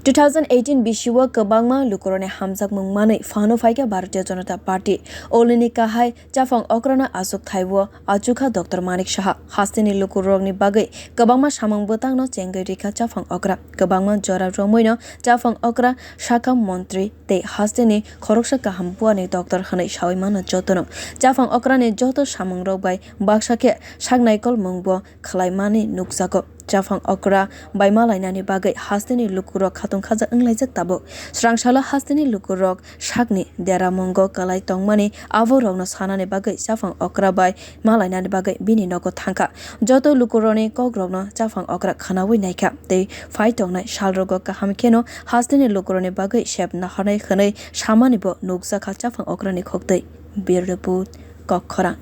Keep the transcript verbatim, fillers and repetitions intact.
Two thousand eighteen bisio kwbangma lukurokni hamjakmung manwi phano phaikha Bharatiya Janata Party. Olini kahai chaphang okrano achuk thaibo achukha Doctor Manik Saha. Hasteni lukurokni bagwi kwbangma samung bwtangno chengwi rikha chaphang okra. Kwbangma jora romwino chaphang okra sakha montri tei hasteni khoroksa kaham buani doctor hwnwi sawi mano jotono. Chaphang okrani joto samungrok bai baksa khe sak naikolmungbo khwlaimani nukjago. Chaphang okra bai malainani bagwi hasteni lukurok khatung khajak wnglaijak tabuk. Swrangsalo hasteni lukurok sakni deramungo kwlai tongmani aborokno sanani bagwi chaphang okra bai malainani bagwi bini nogo thangkha. Joto lukurokni kokrokno chaphang okra khwnawi naikha tei phai tongnai salrogo kaham kheno hasteni lukurokni bagwi sep naharnai hwnwi samanibo nukjakha chaphang okrani khoktwi. Bureau Report, Kokkhorang.